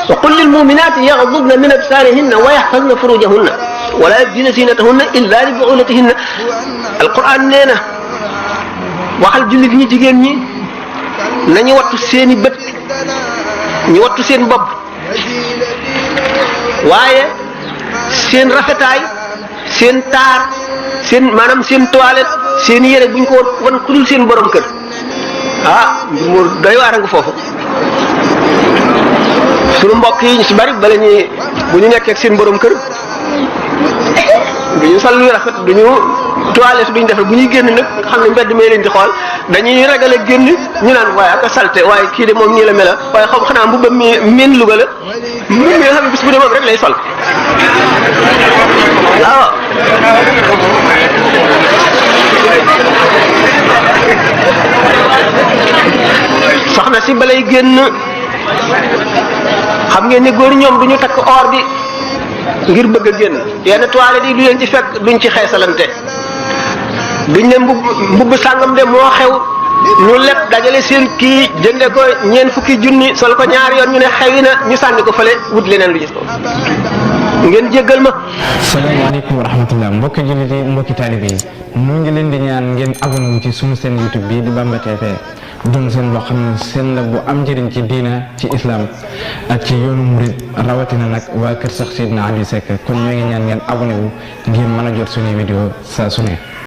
wa qul lil mu'minati yaghdudna min absarihinna wa yahfazna furujahunna wa la yubdina zinatahunna illa li bu'ulatihinna. alquran nee na waxal jullit ñi jigéen ñi nañu wattu seeni bët ñu wattu seen bopp waaye seen rafetaay seen taar seen maanaam seen toilette seen yére buñ ko wan ku dul seen borom kër mbir mu doy waar nga foofu. suñu mbokk yi ñu si bari bala ñuy bu ñu nekkee ak seen borom kër du ñu sol lu rafet du ñu toilette duñ defar bu ñuy génn nag nga xam ne mbedd mee leen di xool dañuy ragale génn ñu naan waaye ak a salte waaye kii de moom nii la mela waaye xam xanaa mbubbam mi miin Louga la mbubb mi nga xam ne bis bu dee moom rek lay sol waaw. soxna si balay génn xam ngeen ni góor ñoom duñu takk or bi ngir bëgg a génn yenn toilette yi du leen ci fekk duñ ci xeesalante duñ ne mbubb sàngam de moo xew ñu lépp dajale seen kii jënde ko ñeent fukki junni sol ko ñaari yoon ñu ne xewi na ñu sànni ko fële wut leneen lu gis ko ngeen jéggal ma. salaamaaleykum wa rahmatullah mbokki jullit yi mbokki taalibe yi mu ngi leen di ñaan ngeen abonné wu ci sunu seen YouTube bii di Bamba TV doon seen boo xam ne seen la bu am njëriñ ci diina ci islam ak ci yoonu murid rawatina nag waa kër sax Seydina Aliou Seck kon ñoo ngi ñaan ngeen abonné wu ngir mën a jot suñuy vidéo saa su ne